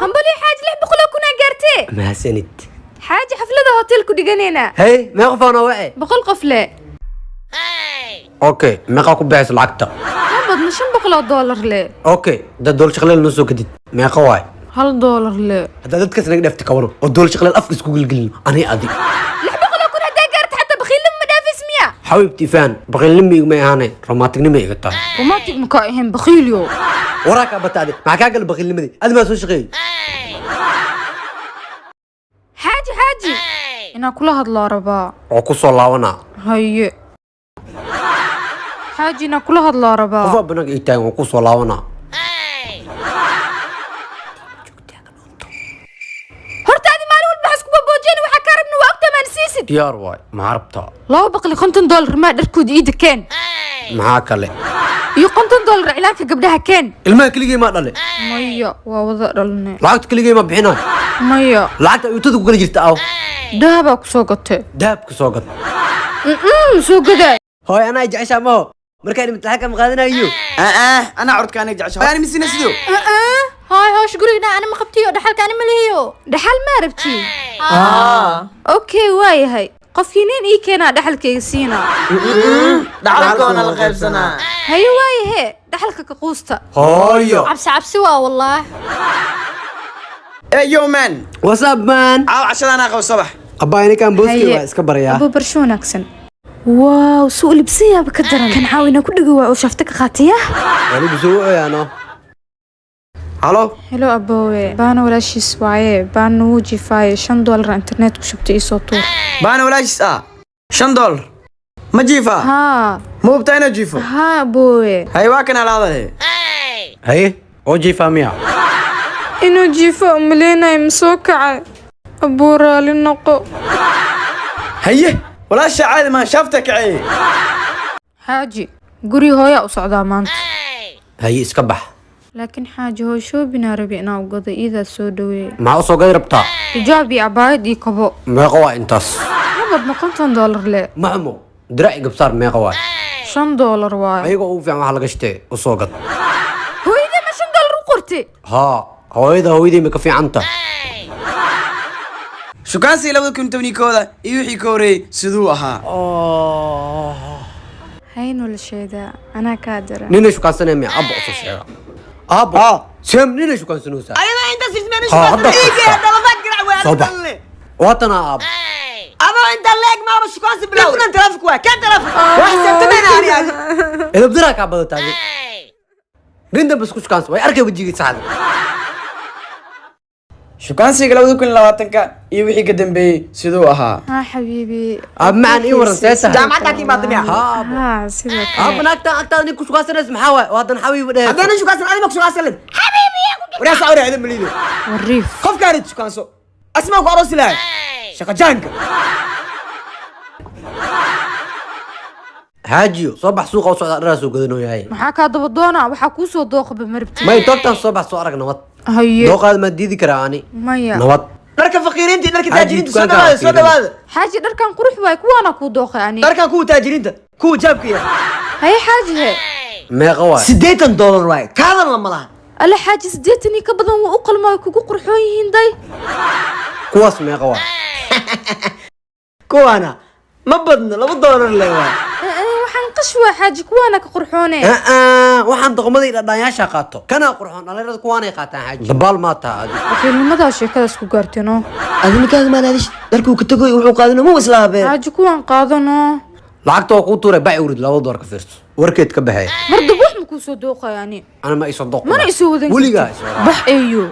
Hambalyo xaaji, 600,000 aa gaartee. Mahadsanid. Xaaji, xaflada hotel ku dhiganaynaa. Hey, meeqa qof aanoo wace? 100 qof le. Okay, meeqaa ku baxaysa lacagta? Ma badno, $500 le. Okay, haddaad dool shaqleel noo soo kadid, meeqa waay? $1 le. Haddaad dadkaas naga dhaafti kabano oo dool shaqleel afka isku gelgelino ani adi. 600,000 haddaa gaarta, xataa bakhiilnimo ma dhaafis miya? Xabiibti, faan, baqiilnimo iguma ahaane, romanticnimo iga tahay. Romantic makaa ahayn, bakhiilyo. Waraa kaa bata adi, maxaa kaa gala baqiilnimadii? Adi maa soo shaqeeyey? Xaaji, xaaji, inaan kula hadlaa rabaa. Oo ku soo laabanaa. Haye xaaji, inaan kula hadlaa rabaa. Qofaa banaanka ii taagan, waa ku soo laabanaa. Horta adi maalin walba waxaa isku baboojeen, waxaa kaa rabna waa ogtaa, maan siisid. Diyaar waay, maxaa rabtaa? $250 maa dharkooda ii dekeen. Maxaa kale? Iyo $50 cilaanka gabdhaha keen. Ilmaha keligay maa dhale? Maya, waa wada dhalne. Lacagta keligay maa bixinayo? Maya. Lacagta ayuutada ku kala jirta aw? Dahabaa kusoo gatay. Dahabka soo gad. Soo gadaa. Hooy, anaa jeceshaa maho, markaan imtixaan kama qaadanayo. Anaa codka aniga jecesha ani misina sido. Haay, hawsha gurigna ani ma qabtiyo, dhaxalka ani ma lihiyo. Dhaxal maa rabtiin? Okay, waayahay, qofkii nin ii keenaa dhaxalkayga siinaa. Dhaxalkoona la qaybsanaa. Haye, waayahe, dhaxalka ka quusta. Hooyo. Cabsi cabsi waa wallaah. Hey yo man. What's up, man? Caaw cashadaan qabo sabax. Abbaa, ninkaan booskey waa iska barayaa. Abu, barsho wanaagsan. Wow, suu libsan yaaba ka daran. Kan caawina ku dhego waa oo shafta ka qaataya. Anigu soo wacayaano. Halo. Hello aboowe, baana walaashiis waaye, baana wuu jifaaye, $5 internet ku shubtay, iisoo tuur. Baana walaashiis ah, $5 ma jiifa? Haa. Ma hubtaa inuu jiifo? Haa aboowe. Hay, waa kana la hadale. Haye, oo jiifaa miya? Inuu jiifo umaleynayo, ma soo kacay? Abuu, raali noqo. Haye, walaasha caadi maa shaafta kaceeye. Xaaji, guri hooyaa u socdaa maanta. Haye, iska bax. Laakiin xaaji, hooy shopping-aa rabi inaa ugado, iidaa soo dhaweeye. Maxaa usoo gadi rabtaa? Xijaab iyo cabaayad iyo kabo. Meeqa waa intaas? Ma badno, $50 le. Ma xumo. Dirac iyo gabsaar meeqa waay? $5 waaye. Ayagoo ugu fiican waxa laga shtee usoo gad. Hooyadee ma $5 u qortay? Haa, hooyada hooyadii ma ka fiicanta. Shukaansigii 2011-da iyo wixii ka horreeyey siduu ahaa? Hay nolosheeda, anaa kaa dara. Nina shukaansanaya miya? Abba, usoo sheega aabbo. Sem nina shukaansanaysaa? Ayadoo inta sismeen. Ha, hadda shukaansan kasta. dhalada garac waa. Soo bax, waatana aabbo. Adoo inta leeg maaba shukaansi bilow kunan taraafik waa kan taraafik wax sabtamena ani adi. Edabdiraa kaa badataade, nin dambe isku shukaansa way arkay wejigii saxda. Shukaansiga 2020-ka iyo wixii ka dambeeyey siduu ahaa? Haa xabiibi. Aab macaan, ii waran, see tahay? Jaamacaddaa ka imaatay miya? Haa aabbo. Haa, sidoo aabbo kale. Naagtaan agtaada nin ku shukaansanaysa maxaa waay? Oo haddan xabiibi dhehe. Haddana shukaansan adi ma ku shukaansan led xabiibi waraa saa waraa idan maliido. Wariif. Qofkaanid shukaanso asmaa ku aroosi lahay shaqa jaanka. Xaajiyo, soo bax, suuqa u socdaa, dharaa soo gadanoo yahay. Maxaa kaa daba doonaa? Waxaa kuu soo dooqaba marabti. May, toobtaan soo bax, soo arag nabad. Haye. Dooqaada maa diidi karaa ani? Maya. Nabad. Dharka faqiiriinta iyo dharka Xaaji, taajiriinta soo dukaanka dhawaada, soo fiirin. dhawaada. Xaaji, dharkan qurux waay, kuwaana kuu dooqay ani. Dharkan kuwa taajiriinta, kuwa jaabka yar. Haye xaaji, he. Meeqa waay? $80 waay, kaadan lama laha. Alla xaaji, 80 iyo ka badan wuu u qalmaa, way kugu qurxoon yihiin day. Kuwaas meeqa waay? Kuwaana ma badno, $2 le waay. Waxaan qash waa xaaji, kuwaana ka qurxoone. Waxaan doqomadii dhadhaanyaasha qaato, kanaa qurxoon, dhalinyarada kuwaanay qaataan. Xaaji, dabaal maa taha adi? Wakiilnimadaa sheekadaas ku gaartino. Adi ninkaaga maalaadish dharkuu ka tagoy wuxuu qaadano ma islaabeen. Xaaji, kuwaan qaadano. Lacagta waa kuu tuuray, bac urid, $2 ka fiirso, warkeed ka baxee. Mar dab wax ma kuu soo dooqay ani. Ana ma isoo dooq. Mana isoo wadan. Weligaa kartid. isoo raac. Bax eeyo.